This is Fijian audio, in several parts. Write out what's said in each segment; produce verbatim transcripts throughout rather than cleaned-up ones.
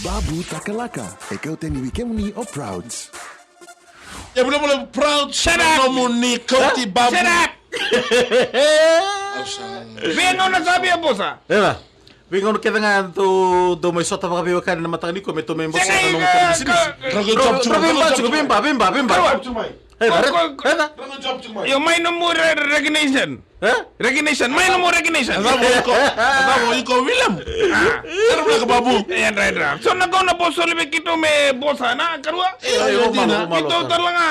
Babu Takalaka, e kauta yani vei kemuni o Prouds. E vula vula Prouds. Shut up. Nomuni kauti Babu. Shut up. Au sa. Veigauna sa via bosa. Ela. Veigauna kece ga dou dou mai sota vakaveiwekani na mataka nikua me tou mai bosa na nomu kena bisinisi. Dro- dro- dro- Veiba tiko, veiba, veiba, veiba. Ela, ela. Io, mai nomu re- recognition. E? Recognition, mai nomu recognition. Cavo iko, cavo iko William. Era vula ka Babu. Yadra yadra. So na gauna bosa soli vei keitou me bosa na karua. Io, io, dina. Keitou tala ga.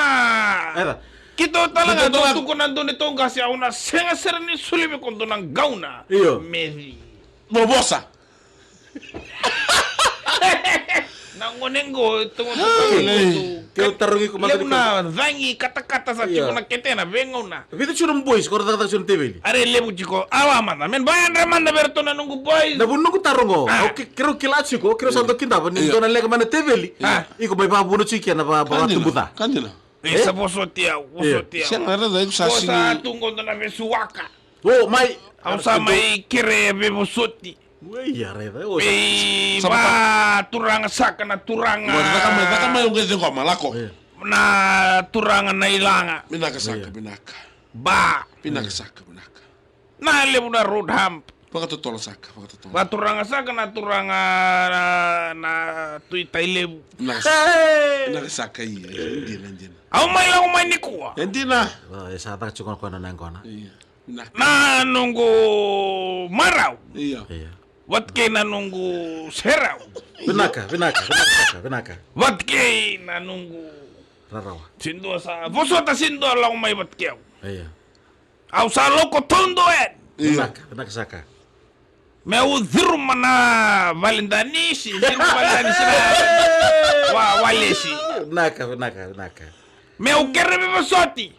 Ela. Keitou tala ga, keitou tala ga. Tukuna dou ni tou qase, au na sega sara ni soli vei iko dua na gauna. Io. Meci. Mo vosa. Na gone qo, togo togo. Keu tarogi iko mada. Levu na cagi katakata sa tiko na ketena veigauna. Vica tiko na boys ko ra cakacaka tiko na teveli. Are levu tiko. Awa mada. Me vayadra mada vei ratou na noqu boys. Na vu noqu taro qo. Au ke- keirau kila tiko, keirau sa dau kidava ni dua na leqa mai na teveli. Iko mai vakavuna tiko kina va- va- vatubuca. Ka dina. Isa vosoti au, vosoti au. Sega, raica iko sa sigi. Ko sa tu qo dua na vesuaka. O mai. Au sa mai kere veivosoti. Ia raica, o sa. Ei, sa va turaga saka na turaga. Caka mai, caka mai, au qai ciqoma, lako. Na turaga na ilaga. Vinaka saka, vinaka. Ba. Vinaka saka, vinaka. Na levu na road hump. Vakatotolo saka, vakatotolo. Vaturaga saka na turaga na, na Tui Tailevu. Vinaka saka, vinaka saka, ia, e dina, e dina. Au mai lako mai nikua. E dina. E sa caka tiko na koya na yaqona. Ia. Na noqu marau. Io. Vata kei na noqu serau. Vinaka, vinaka, vinaka, vinaka. Vata kei na noqu rarawa. Sidua sa vosota sidua lako mai vata kei au. Io. Au sa loko todo yani. Io. Vinaka, vinaka saka. Me au curuma na vale danisi, curuma vale danisi na wa, walesi. Vinaka, vinaka, vinaka. Me au kere veivosoti.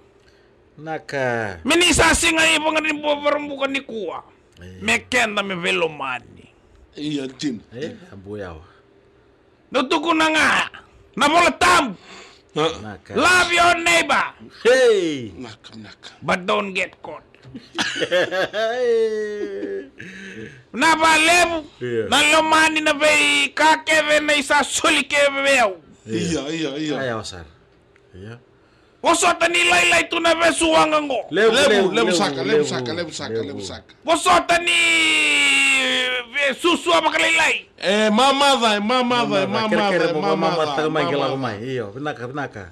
Naka. Me ni sa siga i vakaribua varabuka nikua. E. Me keda me veilomani. Ia dina. E, a bu yawa. Dou tukuna ga na Vola Tabu. Naka. Love your neighbor. Hey. Naka, naka. But don't get caught. Na valevu. Ia. Na lomani na veika kece na isa soli keve vei au. Ia, ia, ia. Aya wasara. Ia. Vosota ni lailai tu na vesuaga qo. Levu, levu, levu saka, levu saka, levu saka, levu saka. Vosota ni vesusua vakalailai. E mamaca, e mamaca, e mamaca, e mamaca, e mamaca. Io, vinaka, vinaka.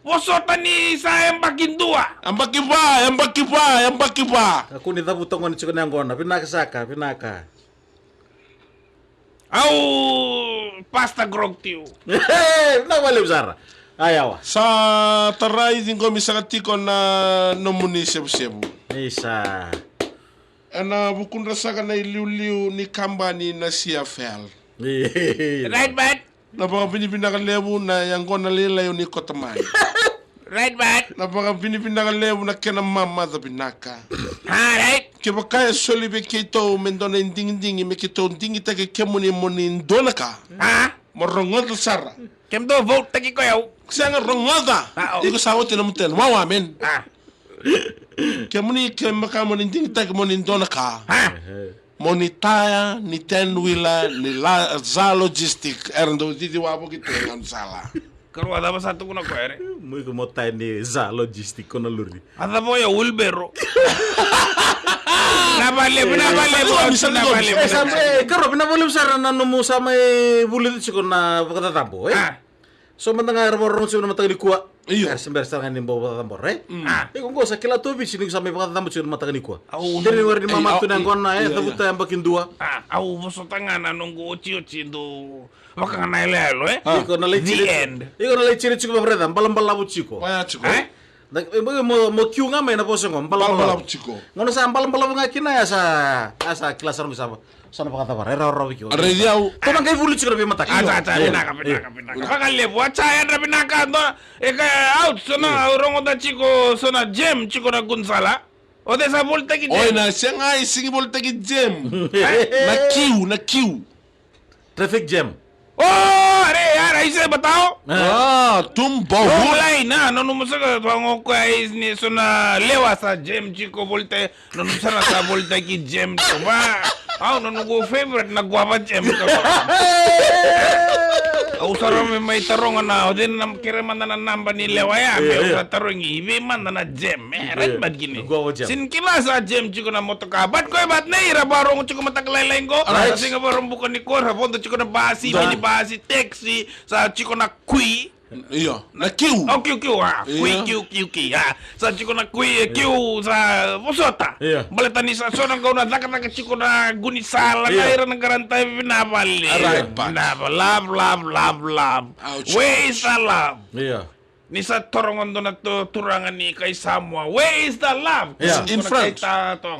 Vosota ni sa yabaki dua. Yabaki va, yabaki va, yabaki va. Kakua ni cavuta gona tiko na yaqona, vinaka saka, vinaka. Au pasta grog tiu. Vinaka vakalevu sara. Ayawa. Sa tarai ciqomi saka tiko na nomuni sevusevu. Isa. Ena vukudra saka na iliuliu ni kabani na C F L. Right, but na vakavinavinaka levu na yaqona lailai o ni kota mai. Right, but na vakavinavinaka levu na kena mamaca vinaka. Alright. Kevaka e soli vei keitou me dua na idigidigi me keitou digitaki kemuni mo ni dua na ka. A. Mo rogoca sara. Kemudou vote taki koya au. Sega rogoca. A, o. Iko sa oti na mutena. Wawa men. A. Kemuni kevaka mo ni digitaki mo ni dua na ka. A. Mo ni taya ni ten wheeler ni la za logistic era dau cici wavoki tu e gaunisala. Karua cava sa tukuna koya re? Mo iko mo taya ni za logistic ko na lori. A cava oya wheelbarrow. Na valevu, na valevu, na valevu. E sa e karua, vinaka vakalevu sara na nomu sa mai vulici tiko na vakacacabo e. So mada ga era vakarorogo tiko na mataka nikua. Io. Era se bera sara ga ni bau vakacabora e. Iko qo sa kila tu Viti ni ko sa mai vakacabo tiko na mataka nikua. Au dere ni wara ni mama tu na yaqona e cavuta yabaki dua. Au vosota ga na noqu otioti dou vaka ga na yaloyalo e. Iko na lai tiri tiko. Iko na lai tiri tiko vakaraica balabalavu tiko. Vaya tiko. Na mo mo kiu ga mai na vosa qo balabalavu tiko. Gauna sa balabalavu ga kina ya sa ya sa kila sara ga sa sa na vakacavara e rawarawa vei keo. Raici au. Ko na qai vuli tiko na veimataka. Ata ata vinaka vinaka vinaka. Vakalevu a ca yadra vinaka do. E ka out so na rogoca tiko so na jam tiko na kunsala. O de sa volitaki jam. Oi na sega i sigi volitaki jam. Na kiu na kiu. Traffic jam. O re yara ise batao. A tumbo. Lai na nonu musaka tuango kwa isni so na lewa sa jam tiko volitaki. Nonu sara sa volitaki jam tiko va. Au nonu go favorite na guava jam tiko va. Ro me mai taroga na, o cei na kere mada na naba ni lewa ya, me io. Sa tarogi, i vei mada na jam, e, right, but kini. Go, go, jam. Sin kila sa jam tiko na motoka, but koya but nei ra varogo tiko mataka lailai qo, right. Sa siga varo buka ni kora, vodo tiko na basi, mini basi, taxi, sa tiko na kui. Io, na kiu. O kiu kiu, a, kui kiu kiu kiu, a. Sa tiko na kui, e, kiu, sa vosota. Io. Baleta ni sa so na gauna cakacaka tiko na gaunisala, na ira na garanta e vinavale. Right, but. Nava, love, love, love, love. Ouch, ouch. Where is the love? Io. Ni sa torogo dua na tu-, turaga ni kai Samoa. Where is the love? Io. In front.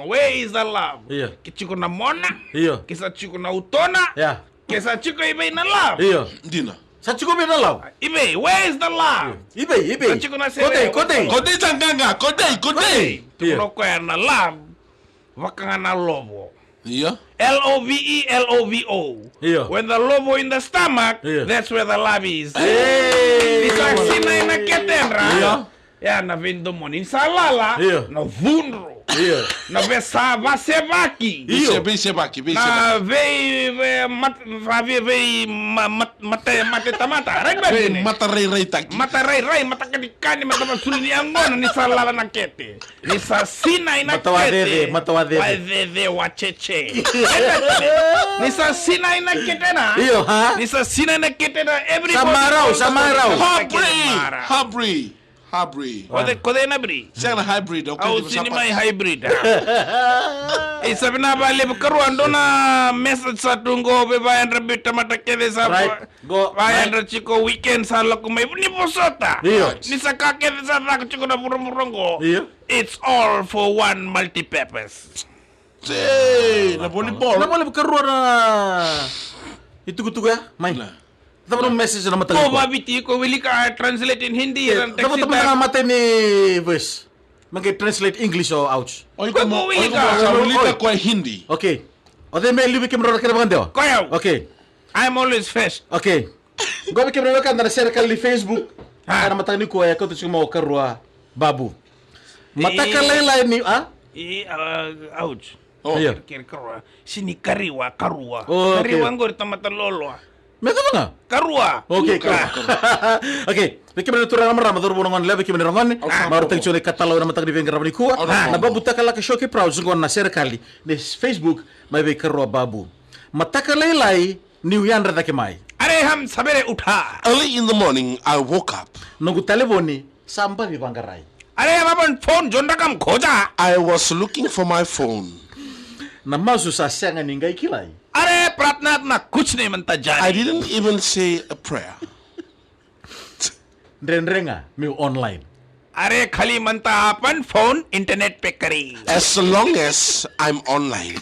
Where is the love? Io. Ke tiko na mona. Io. Ke sa tiko na utona. Io. Ke sa tiko i vei na love. Io. Dina. Sa tiko vei na love. I vei, where is the love? I vei, i vei. Sa tiko na sere. Kodei, kodei. Kodei tagaga, kodei, kodei. Tiko na koya na love. Vaka ga na lovo. Io. L O V E, L O V O. Io. When the lovo in the stomach, io. That's where the love is. Hey. Ni sa sinai na ketedra. Io. Ya na veidomoni. Ni sa lala, io. Na cudru. Io. Na vesa vasevaki. Io. Veisevaki, veisevaki. Na vei, vei, mat-, va-, vei, vei, ma-, mat-, mate, mate tamata. Right, vei, mata rairai taki. Mata rairai, mata kanikani, mata vasulu ni yaqona, ni sa lala na kete. Ni sa sinai na kete. Mata wacece, mata wacece. Wacece, wacheche. Ni sa sinai na ketena. Io, ha? Ni sa sinai na ketena. Everybody. Sa marau, sa marau. Habri, habri. Habri. Kodei, kodei na bri. Sega na hybrid, okay. Au sini mai hybrid. E sa vinavalevu karua dua na message sa tu qo vei vayadra biu tamata kece sa. Right. Go. Vayadra tiko weekend sa lako mai ni vosota. Io. Ni sa ka kece sa caka tiko na vuravura qo. Io. It's all for one multi-purpose. Hey, na volleyball. Na volleyball karua na itukutuku ya, mai. Na. Cava na message na mataka? Ko vaviti ko wilika, I translate in Hindi. Eh, cava na mataka ni voice? Maqai translate English o ouch. Oi, ko mo wilika. Sa wilika ko Hindi. Okay. O cei me liu vei kemudrau na kena vakadewa? Ko yau. Okay. I'm always first. Okay. Qo vei kemudrau na wekada na serekali ni Facebook. Ah. Ena mataka nikua e kauta tiko mai o karua Babu. Mataka lailai ni, a? E, a, ouch. Oh. Io. Kere, kere karua. Sini kariwa, karua. Oh, okay. Kariwa qori tamata loloa. Me cava ga? Karua. Okay, karua. Okay. Vei kemuni na turaga, marama, cauravou, na gone yalewa, vei kemuni na gone. Marautaki tiko na ikatalau ena mataka ni veiqaravi nikua. Na Babu Takalaka Show kei Proud, qo na serekali ni Facebook, mai vei karua Babu. Mataka lailai niu yadra cake mai. Are hum sabere utha. Early in the morning, I woke up. Noqu talevoni sa baci vaqarai. Are hum apan phone jonda kam khoja. I was looking for my phone. Na masu sa sega ni qai kilai. Are pratna na kuch nahi manta jani. I didn't even say a prayer. Dredre ga meu online. Are khali manta apan phone internet pe kari. As long as I'm online.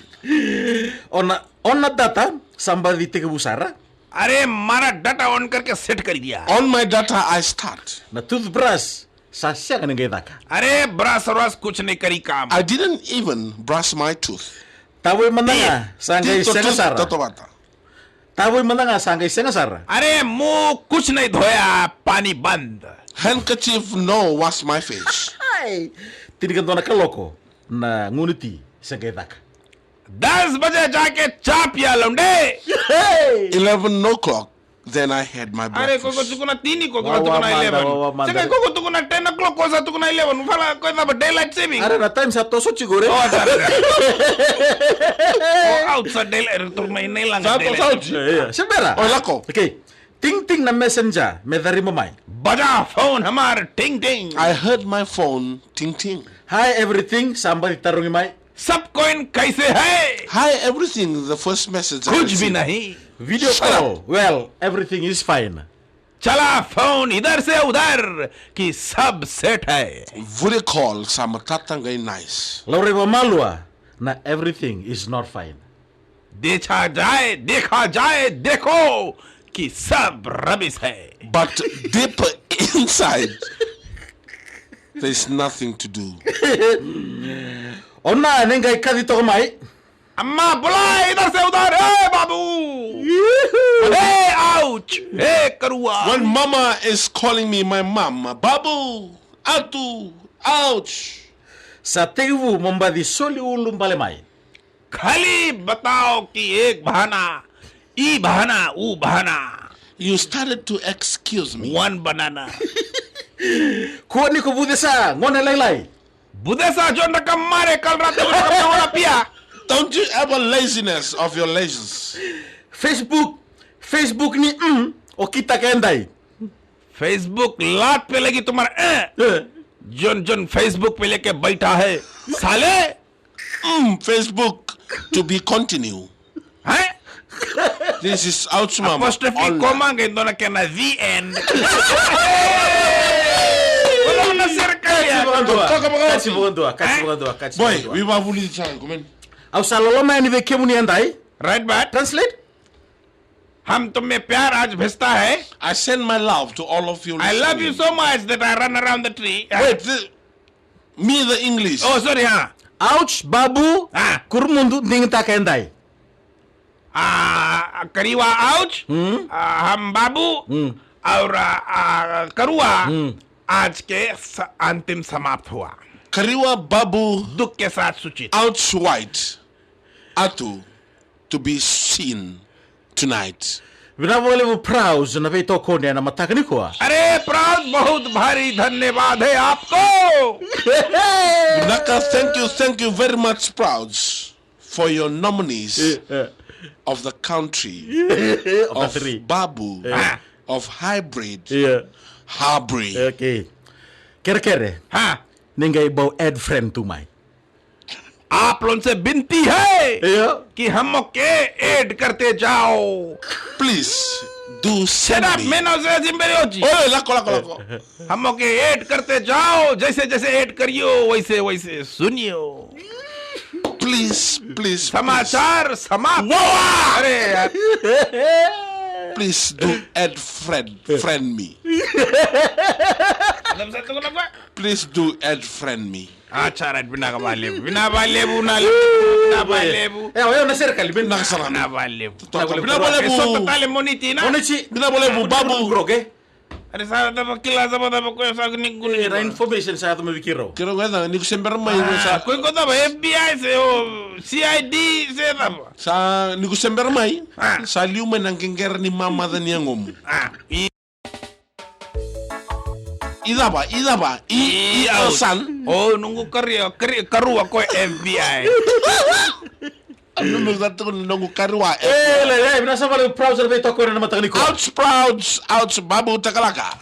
O na, o na data sa baci tekivu sara. Are mara data on karke set kari dia. On my data I start. Na toothbrush sa sega ni qai caka. Are brush, brush kuch nahi kari kam. I didn't even brush my tooth. Tavoi mada ga sa qai sega sara. Tavoi mada ga sa qai sega sara. Are muh kuch nahi dhoya, pani band. Handkerchief no wash my face. Ai. Tinikadua na kaloko na gunu ti se qai caka. Das baje jaake cha piya launde. Eleven o'clock, then I had my breakfast. Are ko ko tukuna tini, ko ko tukuna eleven. Sega ko ko tukuna ten o'clock, ko sa tukuna eleven. Fala ko sa daylight saving. Are na time sa toso tiko re. Oh, outside daylight, turma i na ilanga daylight. Sa toso. Io, io. Se bera. O lako. Okay. Ting ting na messenger me cari mai. Baja phone hamar, ting ting. I heard my phone, ting ting. Hi everything, sa baci tarogi mai. Sab coin kaise hai? Hi everything, the first message I received. Kuch bhi nahi. Video call. Well, everything is fine. Chala phone idhar se udhar ki sab set hai. Video call sa matata qai nice. Laurai vakamalua na everything is not fine. Dekha jaye, dekha jaye, dekho ki sab rubbish hai. But deep inside, there's nothing to do. O na, ni qai kaci toka mai. Amma, bulai idhar se udhar, hey, babu! Hey, ouch! Hey, karua! When mama is calling me, my mom, babu, atu, ouch! Sa tekivu mo baci soli ulubale mai. Khali batao ki ek bahana, i bahana, u bahana. You started to excuse me. One banana. Kua ni ko vucesa, gone lailai. Budesa jonda kamare kalrata kamare pia. Don't you ever laziness of your laces. Facebook, Facebook ni mm, o kita ka edai. Facebook lat peleki tumara eh. Eh. John John Facebook peleke baita hai. Sale. Mm, Facebook to be continue. Hai. This is Ouch Mama. Apostrophe All koma ngai dona kena the end. Wala na serikali ya. Kati vakadua, Toka vakadua. Kati vakadua, kati Eh? vakadua, kati Boy, vakadua. We vavuli changu, man. Au sa loloma yani vei kemuni edai. Right, but Translate. हम तुम्हें प्यार आज भेजता है. I send my love to all of you. I love you Listening. So much that I run around the tree. Wait, the, me the English. Oh, sorry, ha. Ouch, babu, Ah. kurmundu, digitaka edai. Ah, kariwa ouch. Hmm? Ah, हम बाबू. Hmm. और आ, करुआ. Hmm. आज के स- अंतिम समाप्त हुआ. Kariwa Babu दुख के साथ सूचित. Ouch White Atu to be seen tonight. Vinaka vakalevu Praus na veitokoni ena mataka nikua. अरे प्राउड बहुत भारी धन्यवाद है आपको. Naka, thank you, thank you very much, Prouds, for your nominees Eh, of the country of the of three. Babu, Eh. of Hybrid, Yeah. Habri. Okay. Kerekere. हाँ. Ni qai bau add friend tu mai. आप लोगों से विनती है Yeah. कि हम के ऐड करते जाओ. Please do send Shut up, me. मैं ना उसे जिम्मेदारी होती. Oi, lako, lako, lako. हम के ऐड करते जाओ, जैसे जैसे ऐड करियो वैसे वैसे सुनियो. Please, please, please. समाचार समाप्त. Wawa! अरे यार. Please do add friend, friend me. Please do add friend me. Acha, right, vinaka vakalevu. Vinaka vakalevu, vinaka vakalevu. Eh, oya na serikali ben. Naka sara. Vinaka vakalevu. Vinaka vakalevu. Sota tale moniti na. Oneti. Vinaka vakalevu, Babu. Groke. Ada sa tava kila, sa tava kila, sa kini kuni. Era information sa tama vikiro. Kira ko eda ni ko se bera mai. Sa ko ko tava F B I se o C I D se tava. Sa ni ko se bera mai. Ah. Sa liu mai na qeqera ni mamaca ni yagomu. Ah, i I cava, i cava, i, i Ouch. Alsan. O noqu kari, kari, karua ko F B I. Anu me sa tuku noqu karua. Eh, le, le, vinaka sa vakalevu Praus na veitokoni ena mataka nikua. Ouch, Prouds, ouch, Babu Takalaka.